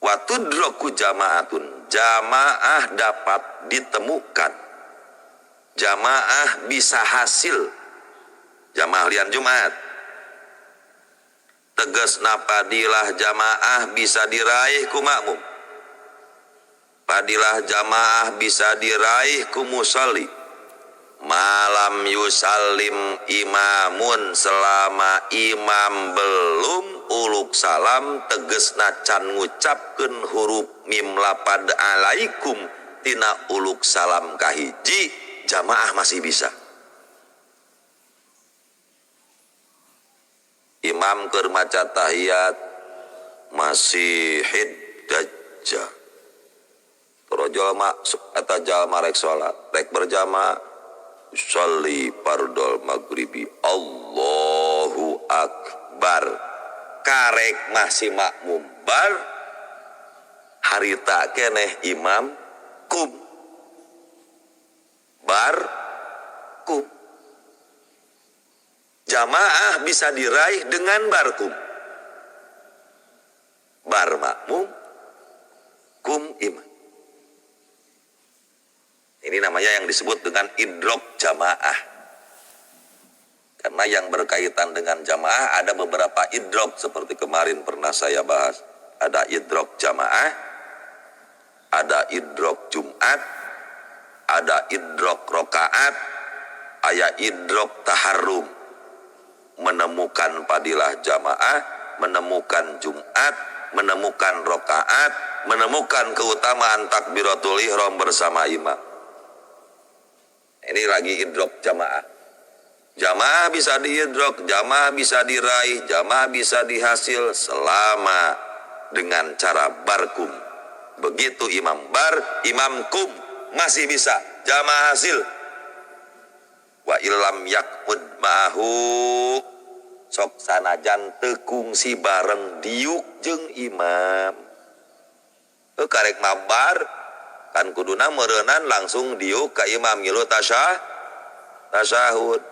Wa tudraku jamaatun, jamaah dapat ditemukan, jamaah bisa hasil, jamaah lian Jumat. Tegasna padilah jamaah bisa diraih ku makmum, padilah jamaah bisa diraih ku musalli. Malam yusallim imamun, selama imam belum uluk salam, tegesna can ngucapkeun huruf mim lapad alaikum tina uluk salam kahiji, jamaah masih bisa. Imam keur maca tahiyat masihid dajjal, toro jalma eta jalma rek salat rek berjamaah, sholli fardol maghribi Allahu akbar, karek masih makmum bar harita keneh imam kum bar kum. Jamaah bisa diraih dengan barkum, bar makmum kum imam. Ini namanya yang disebut dengan idrok jamaah. Karena yang berkaitan dengan jamaah ada beberapa idrok seperti kemarin pernah saya bahas. Ada idrok jamaah, ada idrok Jumat, ada idrok rokaat, aya idrok taharrum. Menemukan padilah jamaah, menemukan Jumat, menemukan rokaat, menemukan keutamaan takbiratul ihram bersama imam. Ini lagi idrok jamaah. Jamaah bisa diidrok, jamaah bisa diraih, jamaah bisa dihasil selama dengan cara barkum. Begitu imam bar, imam kum masih bisa jamaah hasil. Wa illam yaqud ma'ahu, sok sanajan teu kungsi bareng diuk jeung imam. Karek mabar kan kuduna meureunan langsung diuk ka imam ngilu tasyahud.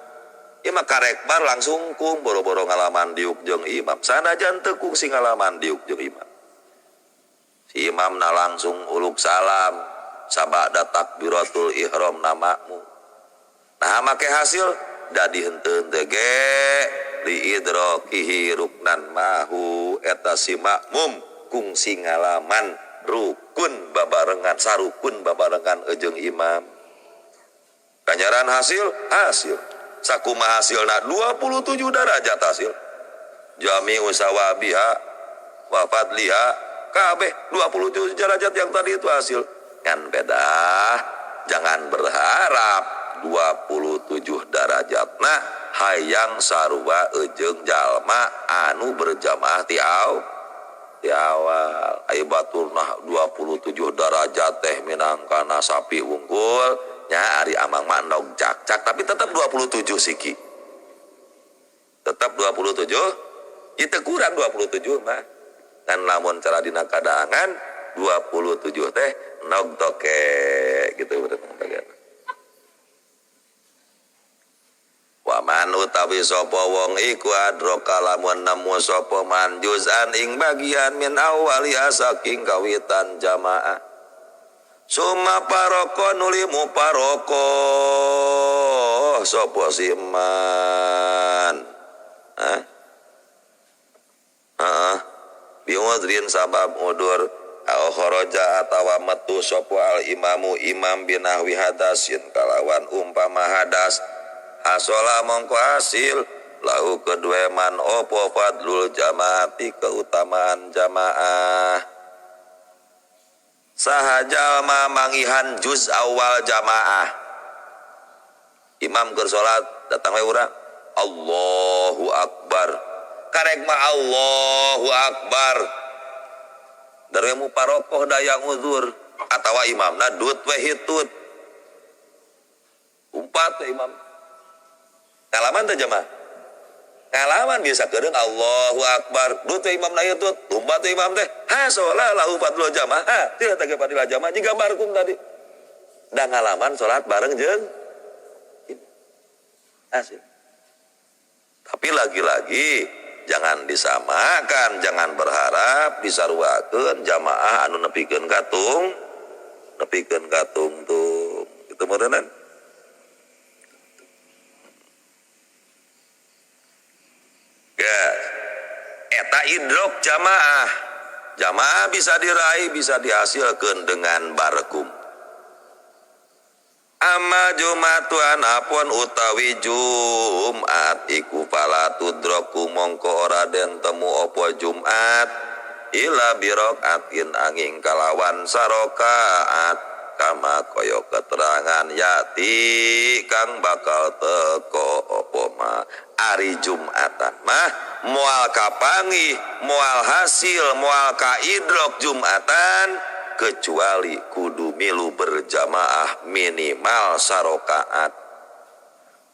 Ieu mah karek bar langsung kum boro-boro ngalaman diuk jeung imam. Sanajan teu kungsi ngalaman diuk jeung imam. Si imamna langsung uluk salam sabada takbiratul ihram na makmum. Nah make hasil dadi henteu teh ge liidrakihi ruknan mahu, eta si makmum kungsi ngalaman rukun babarengan sarukun babarengan jeung imam. Ganjaran hasil hasil sakumaha hasilna 27 derajat hasil. Jami'u sawabiha wa fadliha kabeh 27 derajat yang tadi itu hasil. Ngan beda, jangan berharap 27 derajatna hayang sarua jeung jalma anu berjamaah ti awal. Aya baturna 27 derajat teh minangkana sapi unggul nya, ari amang mah endog cak-cak tapi tetap 27 siki. Tetap 27, itu kurang 27 mah. Dan lamun cara dina kadaangan 27 teh nog toke gitu bagian. Wa man utawi sapa wong iku adraka lamun nemu sapa man juz'an ing bagian min awali saking kawitan jamaah. Summa paroko nuli muparoko sapa si man. Hah? Heeh. Biudrin sabab udur au kharaja atawa metu sapa al imamu imam binahwi hadasin kalawan umpama hadas. Hasola mongko hasil lahu kedue man opo fadlul jamaati keutamaan jamaah. Saha jalma mangihan juz awal jamaah. Imam keur salat datang we urang Allahu akbar. Karek mah Allahu akbar. Darwe muparokoh dayang uzur atawa imamna dut we hitut. Umpat we imam. Ngalaman teh jamaah. Ngalaman biasa kedeung Allahu akbar. Dut we imamna hitut, lumpat we imam teh. Ha salat lahu fadlul jamaah. Ha teu teh fadilah jamaah jiga barkum tadi. Da ngalaman salat bareng jeung hasil. Tapi lagi-lagi jangan disamakan, jangan berharap disaruakeun jamaah anu nepikeun katung, nepikeun katung tuh. Itu meureunnan. Gas. Eta idrok jamaah. Jamaah bisa diraih, bisa dihasilkan dengan barkum. Amma jumatuan apun utawi Jumat iku fala tudroku mongko ora den temu apa Jumat ila birokaatin angin kalawan sarokaat kama kaya keterangan yati kang bakal teko apa ma ari Jumatan mah moal kapanggih moal hasil moal kaidrok Jumatan kecuali kudu milu berjamaah minimal sarokaat.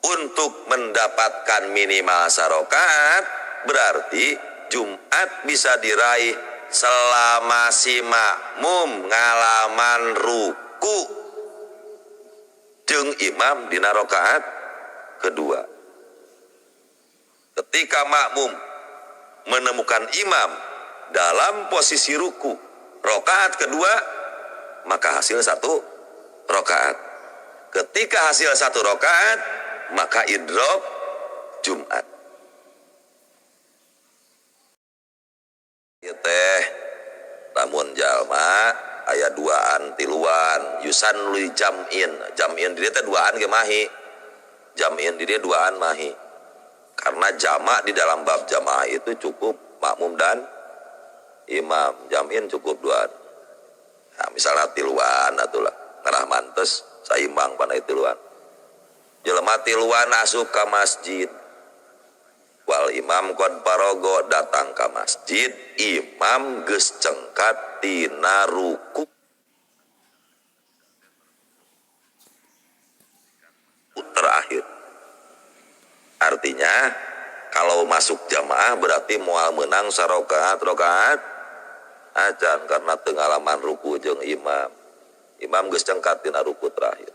Untuk mendapatkan minimal sarokaat berarti Jumat bisa diraih selama si makmum ngalaman ruku jeung imam dina rakaat kedua. Ketika makmum menemukan imam dalam posisi ruku rakaat kedua, maka hasil satu rakaat. Ketika hasil satu rakaat, maka idrok Jumat. Ieu teh lamun jalma aya duaan tiluan yusan lui jam'in. Jam'in di dieu teh duaan ge mahi. Jam'in di dieu duaan mahi. Karena jamak di dalam bab jamaah itu cukup makmum dan imam, jamin cukup duaan. Nah, misalnya tiluan atulah ngarah mantes saimbang panai tiluan. Jelema tiluan asup ka masjid. Wal imam qad parogo datang ka masjid, imam geus cengkat tina ruku terakhir. Artinya kalau masuk jamaah berarti moal menang sarokaat rokaat acan karena pengalaman ruku jeung imam. Imam geus cengkat tina ruku terakhir.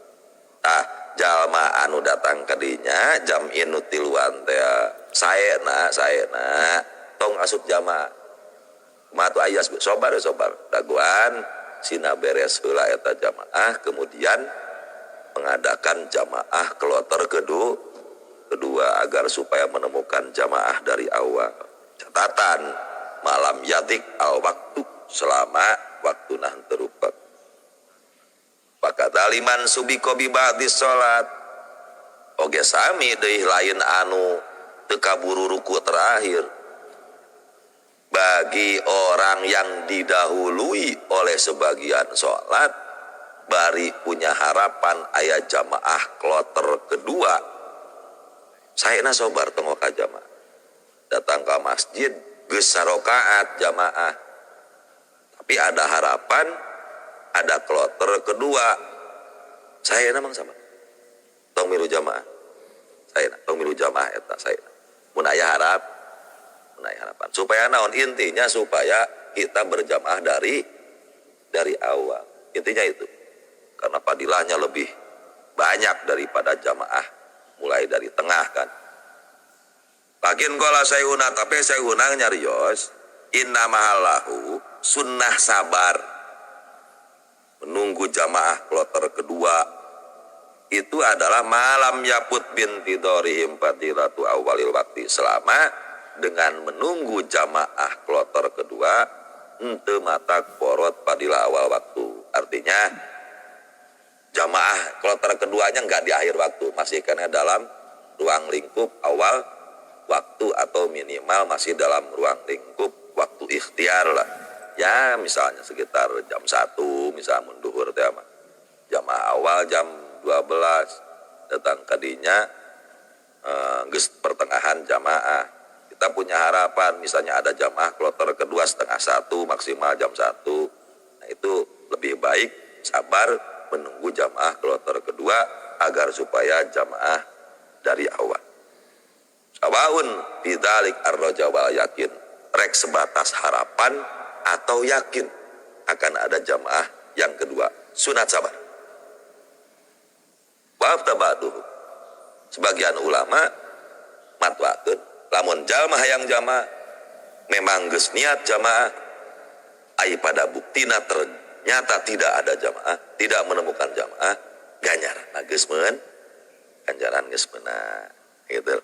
Tah jalma anu datang ka dinya jam inu tiluan teh saena saena tong asup jamaah. Kumaha tuh aya sobar sobar dagoan sina beres heula eta jamaah kemudian mengadakan jamaah kloter kedua agar supaya menemukan jamaah dari awal. Catatan malam yadik al waktu selama waktu nah terupek. Pakataliman subiko bibadi salat oge sami deui lain anu teu kaburu ruku terakhir. Bagi orang yang didahului oleh sebagian salat bari punya harapan aya jamaah kloter kedua, saena sobar tong ka jamaah. Datang ke masjid geus sarokaat jamaah. Tapi ada harapan ada kloter kedua. Saena mang sama. Tong milu jamaah. Saena tong milu jamaah eta saena. Mun aya harap, mun aya harapan. Supaya naon intinya supaya kita berjamaah dari awal. Intinya itu. Karena fadilahnya lebih banyak daripada jamaah mulai dari tengah kan. Lakin qala sayuna tapi sayuna nyarios inna mahallahu sunnah sabar menunggu jamaah kloter kedua itu adalah malam yaput binti dorihim fadilatu awalil waktu selama dengan menunggu jamaah kloter kedua ente matak porot fadilah awal waktu. Artinya jamaah kloter keduanya enggak di akhir waktu, masih karena dalam ruang lingkup awal waktu atau minimal masih dalam ruang lingkup waktu ikhtiar lah. Ya misalnya sekitar jam 1 misalnya munduhur teh mah. Jamaah awal jam 12 datang kadinya geus pertengahan jamaah. Kita punya harapan misalnya ada jamaah kloter kedua 12:30 maksimal jam 1. Nah itu lebih baik sabar menunggu jamaah kloter kedua agar supaya jamaah dari awal. Sawaun bidzalik ar-raja wal yakin, rek sebatas harapan atau yakin akan ada jamaah yang kedua, sunat sabar. Wa tabadu. Sebagian ulama matwakeun Lamun jalma hayang jamaah memang geus niat jamaah, ai pada buktina ternyata tidak ada jamaah, tidak menemukan jamaah, ganjaran geus meun, ganjaran geus meunang gitu.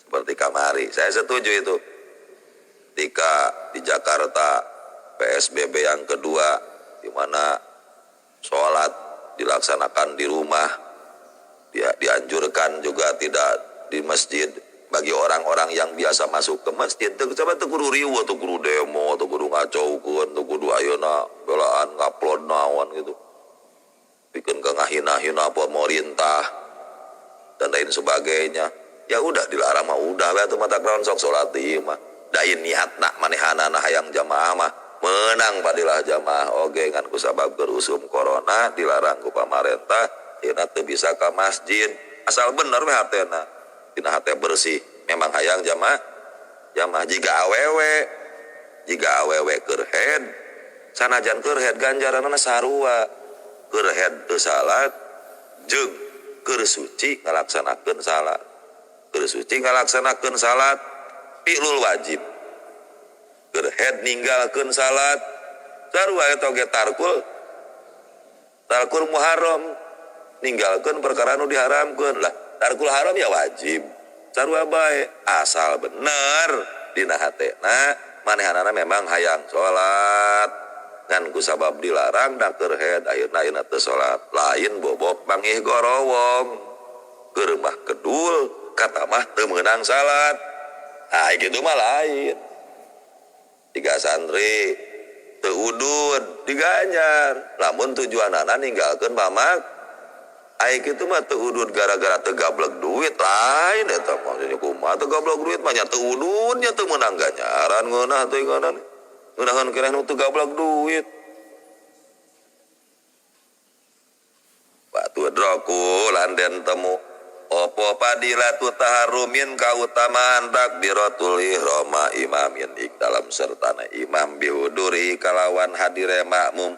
Seperti kamari, saya setuju itu. Ketika di Jakarta PSBB yang kedua, di mana sholat dilaksanakan di rumah, dia dianjurkan juga tidak di masjid. Bagi orang-orang yang biasa masuk ke masjid, teu coba teu kudu riweuh, teu kudu demo, teu kudu ngacaukeun, teu kudu ayeuna belaan ngupload naon gitu. Bikin ke ngahina-hina pemerintah dan lain sebagainya. Ya udah dilarang mah udah we atuh mata naon sok salat di imah. Da niatna manehanana hayang jamaah mah menang padilah jamaah oge ngan kusabab keur usum corona dilarang ku pamarentah dina teu bisa ka masjid. Asal bener we hatena. Dina hate bersih memang hayang jamaah. Jamaah jiga awewe keur head sanajan keur head ganjaranna sarua. Keur head teu salat jeung keur suci ngalaksanakeun salat. Keur suci ngalaksanakeun salat fi'lul wajib. Keur head ninggalkeun salat sarua eta oge tarkul muharram ninggalkeun perkara nu diharamkeun lah. Tarkul haram ya wajib sarua bae asal bener dina hatena manehanana memang hayang salat ngan ku sabab dilarang da keur head ayeuna ayeuna teu salat lain bobok mangih gorowong keur mah kedul kata mah teu meunang salat. Ah gitu mah lain. Tiga santri teu udud diganjar lamun tujuanana ninggalkeun pamak. Ai kitu mah teu udud gara-gara teu gablek duit lain eta maksudnya kumaha teu gablek duit mah nya teu udud nya teu meunang ganjaran ngeunah teh ngeunah. Ngeunaheun keneh nu teu gablek duit. Batu droku lan den temu opo fadilatu taharumin kautamaan takbiratul ihram imamin ing dalam sertana imam bihuduri kalawan hadire makmum.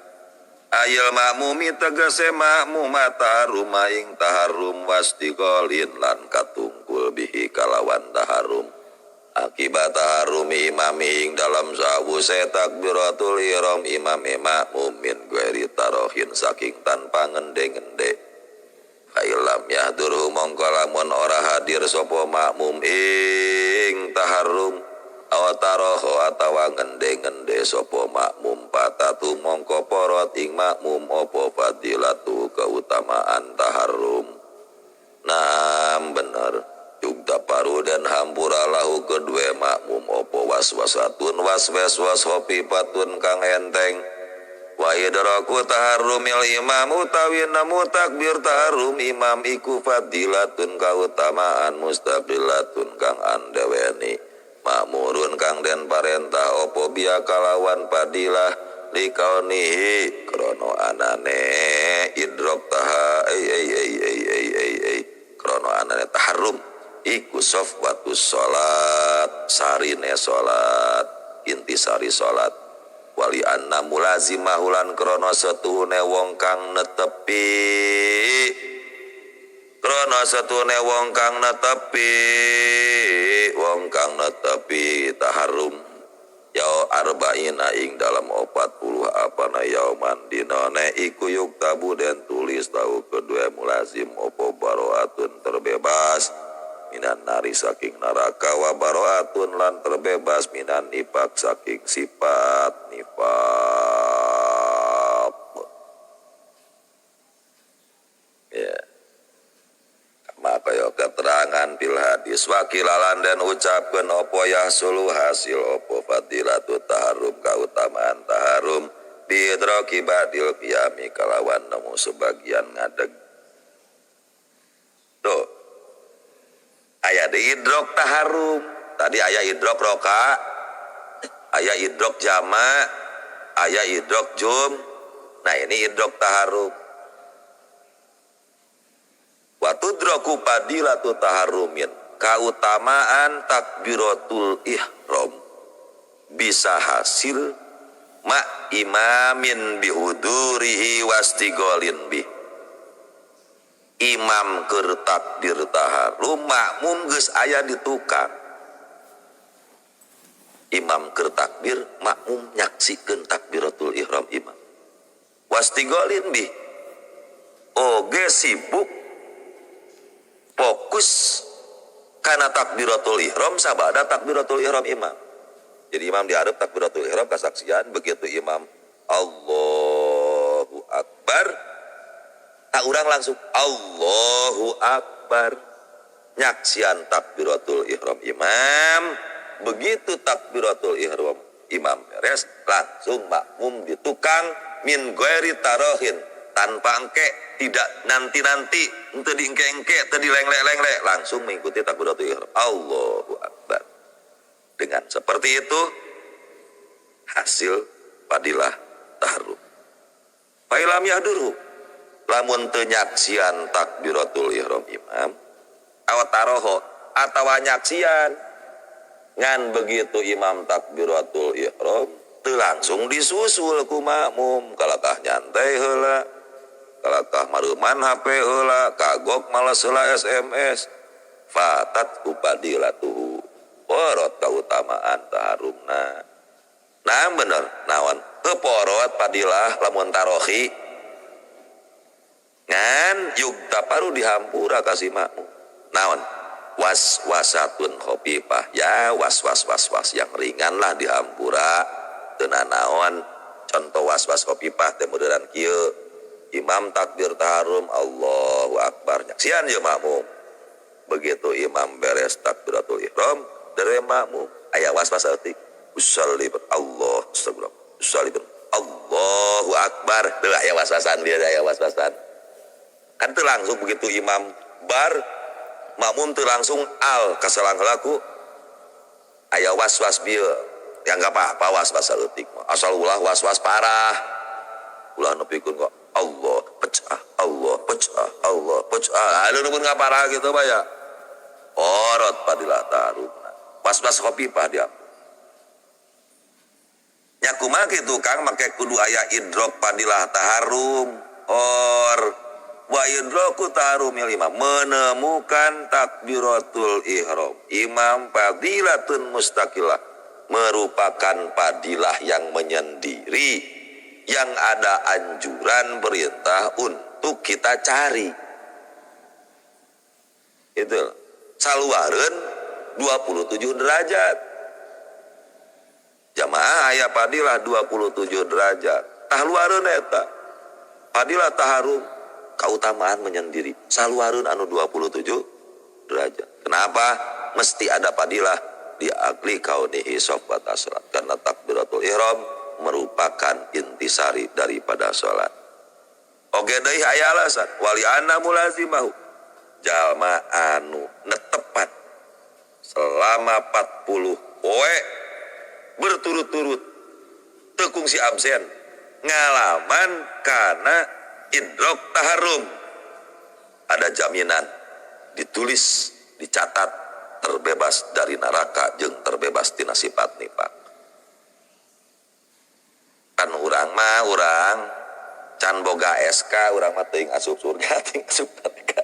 Ayil makmumi tegese makmum taharum ing taharum wastigolin lan katungkul bihi kalawan taharum. Akibat taharumi imami ing dalam sawuse takbiratul ihram imame makmum min ghairi tarohin saking tanpa ngende-ngende. Fa'ilam yahdurhu mongko lamun ora hadir sapa makmum ing taharum aw taroho atawa ngende-ngende sapa makmum patatu mongko porot ing makmum apa fadilatu keutamaan taharrum. Nah bener yugta paru dan hampura lahu kedue makmum apa waswasatun waswas washofifatun kang enteng. Wa idraku taharrumil imam utawi nemu takbir taharrum imam iku fadilatun kautamaan mustaqilatun kang andeweni. Makmurun kang den parentah opo biya kalawan padilah likaunihi krono anane idrok taha ei ei ei ei ei ei ei krono anane taharrum iku sofwatus salat sarine salat intisari salat wali anna mulazimahulan krono setuhune wong kang netepi krono satune wong kang netepi taharrum ya arba'ina ing dalam 40 apana yauman dinane iku yuktabu den tulis tau kedua mulazim opo baroatun terbebas minan nari saking neraka wa baroatun lan terbebas minan nifak saking sifat nifak. Ya. Maka yo keterangan bil hadis wakilalan dan ucapkeun opo yahsulu hasil opo fadilatu taharrum kautamaan taharrum biidraki ba'dil qiyami kalawan nemu sebagian ngadeg. Tuh. Aya di idrok taharrum. Tadi aya idrok roka, aya idrok jama, aya idrok jum. Nah ini idrok taharrum. Wa tudraku fadilatu taharrumin kautamaan takbiratul ihram bisa hasil ma imamin bihudurihi wastigolin bih. Imam keur takbir taharrum makmum geus aya di tukang. Imam keur takbir, makmum nyaksikeun takbiratul ihram imam. Wastigolin bih oge sibuk fokus kana takbiratul ihram sabada takbiratul ihram imam. Jadi imam diharap takbiratul ihram kasaksian, begitu imam Allahu Akbar, tak urang langsung Allahu Akbar nyaksian takbiratul ihram imam. Begitu takbiratul ihram imam beres, langsung makmum di tukang min ghairi tarohin, tanpa engke, tidak nanti-nanti, henteu diengke-engke, teu dilenglek-lenglek, langsung mengikuti takbiratul ihram Allahu Akbar. Dengan seperti itu hasil fadilah taharrum. Fa ilam yahdurhu, lamun teu nyaksian takbiratul ihram imam aw taroho atawa nyaksian ngan begitu imam takbiratul ihram teu langsung disusul ku makmum, kalakah nyantai heula, kalakah mareuman HP heula, kagok malas heula SMS, fatat upadilatuhu, porot kautamaan taharumna. Nah bener naon teu porot padilah lamun tarohi ngan yuktaparu dihampura ka si makmum. Naon was-wasatun khofifah, ya was-was was-was yang ringan lah dihampura teu nanaon. Contoh was-was khofifah teh modern kieu, imam takbir taharum Allahu Akbar nyaksian ye makmum. Begitu imam beres takbiratul ihram dari makmum aya was-was eutik, usalli Allah astagfirullah, usalli Allahu Akbar, teu aya was-wasan, dia aya was-wasan kan teu langsung begitu imam bar makmum teu langsung al kasalang laku aya was-was bieu, ya enggak apa-apa was-was leutik mah, asal ulah was-was parah, ulah nepikeun kok Allah pecah, Allah pecah, Allah pecah, anu pun enggak parah gitu Pak ya, orot padilah tarumna was-was khofifah dia. Nya kumaha kitu Kang, make kudu aya idrok padilah taharum or wa idraku taharumil imam, menemukan takbiratul ihram imam fadilatun mustaqilah, merupakan fadilah yang menyendiri, yang ada anjuran perintah untuk kita cari. Itu saluareun 27 derajat. Jamaah aya fadilah 27 derajat. Tah luareun eta. Fadilah taharum kautamaan menyendiri. Saluareun anu 27 derajat. Kenapa? Mesti ada fadilah di akli kaunihi sofat salat, karena takbiratul ihram merupakan intisari daripada salat. Oge deui aya alasan wali anna mulazimahu, jalma anu netepat selama 40 poe berturut-turut teu kungsi absen ngalaman kana idrok taharum, ada jaminan ditulis dicatat terbebas dari neraka jeung terbebas tina sifat nifak. Kan urang mah urang can boga SK, urang mah teuing asup surga teuing asup neraka.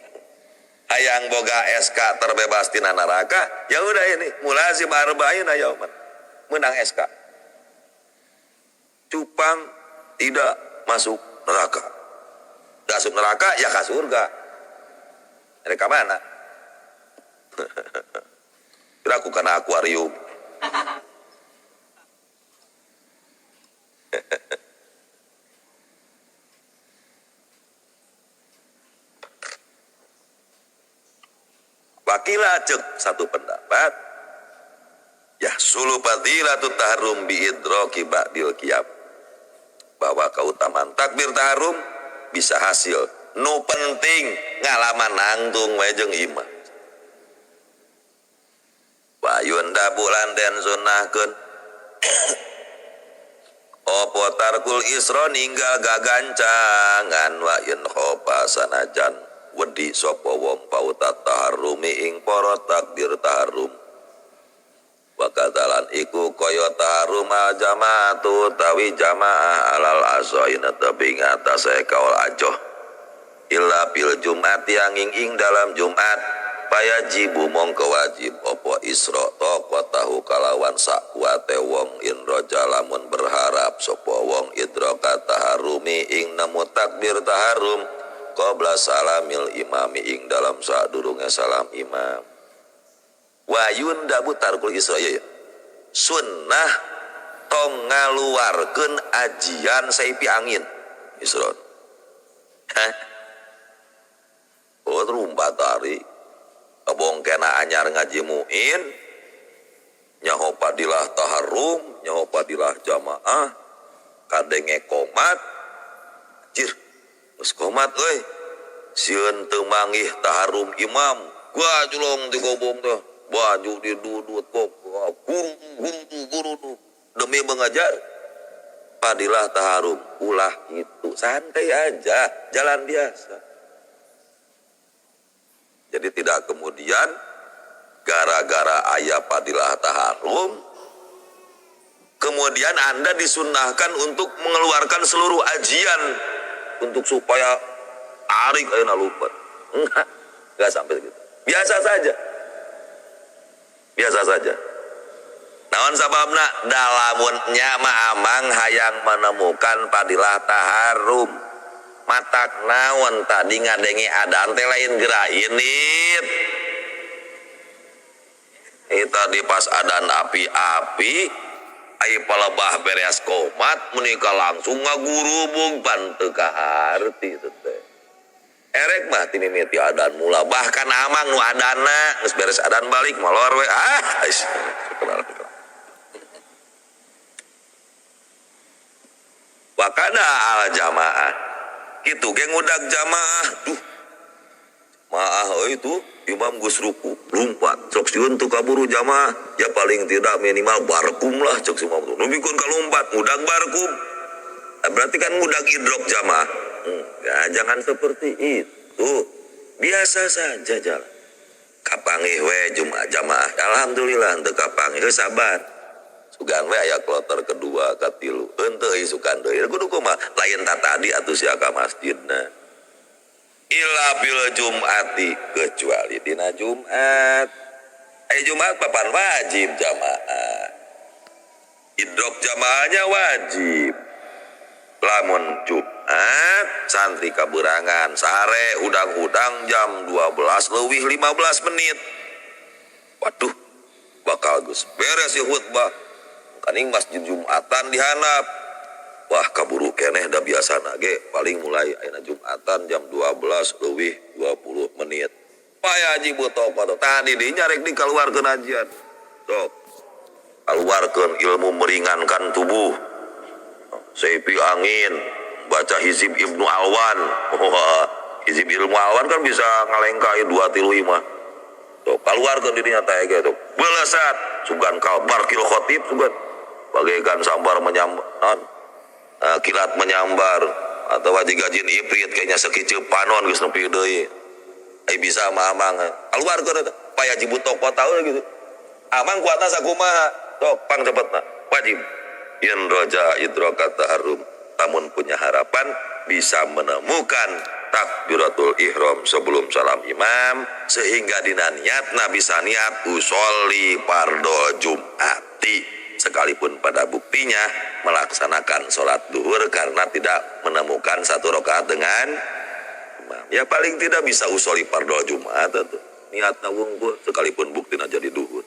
Hayang boga SK terbebas tina neraka, ya udah ini mulazim arba'ina yauman, menang SK. Cupang tidak masuk neraka. Tidak masuk neraka ya ke surga. Mereka mana? Kira aku kena akuarium. Wakila cek satu pendapat, ya sulu fadilatu taharum bi idroki ba'dil qiyam, bahwa keutamaan takbir taharum bisa hasil nu penting ngalaman nangtung we jeung imam. Wa yundabu lan den sunnahkeun opo tarkul isra ninggal gagancangan wa in khofa sanajan wedi sapa wong pauta taharrumi ing para takbir taharrum. Wa kadalan iku kaya taharrum al jamaatu tawi jamaah alal asoina tepi ngatasé kaul ajoh illa bil jumat yang ing dalam Jumat. Payajibu mongko wajib opo isra taqatahu kalawan sakuate wong inroja lamun berharap sapa wong idraka taharumi ing nemu takbir taharum qabla salamil imami ing dalam sadurunge salam imam. Wa yundabu tarkul isra ya. Sunnah tong ngaluarkeun ajian saipi angin isra. Hah? Oh rumbat tari bongkena anyar ngaji muin nyaho padilah taharum nyaho padilah jamaah kadenge komat jir geus komat euy sieun teu manggih taharum imam gua julong di gobong teh baju didudut kok guru guru guru demi mengajar padilah taharum ulah itu santai aja jalan biasa. Jadi tidak kemudian gara-gara ayah padilah taharum kemudian Anda disunnahkan untuk mengeluarkan seluruh ajian untuk supaya tarik ayeuna lupa. Enggak sampai gitu. Biasa saja. Biasa saja. Naon sababna dalamun nya mah amang hayang menemukan padilah taharum. Matak naon tadi ngadenge adan teh lain geura init. Tadi pas adan api-api ai palebah beres komat menikah langsung ngagurubung pan teu kaharti teh. Erek mah tinimiti adan mula bahkan amang nu adana geus beres adan balik molor we ah wakada al jamaah kitu ge ngudag jamaah duh maah euy tuh imam geus ruku lumpat sok sieun teu kaburu jamaah ya paling tidak minimal barkum lah cek si imam tuh numikeun ka lumpat ngudag barkum nah, berarti kan ngudag idrok jamaah ya jangan seperti itu biasa saja jalan kapanggih we jumat jamaah alhamdulillah teu kapanggih sabar sugan we aya kloter kedua katilu henteu isukan deui kudu kumaha lain ta tadi atuh sia ka masjidna illa bil jum'ati kecuali dina Jumat. Aya Jumat papan wajib jamaah idrok jamaahnya wajib lamun Jumat santri kaberangan sare udang-udang jam 12:15 menit waduh bakal geus beres ieu khutbah kaning masjid Jumatan dihanap wah kaburu keneh da biasana ge paling mulai ayeuna Jumatan jam 12:20 menit paya haji butuh tadi dinya rek dikaluarkeun ajian sok keluarkeun ilmu meringankan tubuh seipi angin baca hizib Ibnu Alwan. Wah, hizib Ibnu Alwan kan bisa ngalengkai 2 3 5 sok keluarkeun dirinya teh ge sok belesat sugan kalbar kil khotib sugan bagaikan sambar menyambar kilat menyambar atau jiga jin iprit kayaknya sekiceu panon geus nepi deui ai bisa mah amang keluarkeun eta paya jibutok tahu gitu amang kuatna sakumaha sok pang cepetna wajib yen roja idraka taharum tamun punya harapan bisa menemukan takbiratul ihram sebelum salam imam sehingga dina niatna bisa niat usolli fardhu jum'ati sekalipun pada buktinya melaksanakan sholat duhur karena tidak menemukan satu rakaat dengan imam. Ya paling tidak bisa usolli fardhu jumat atau niatna wungkul sekalipun buktina jadi duhur.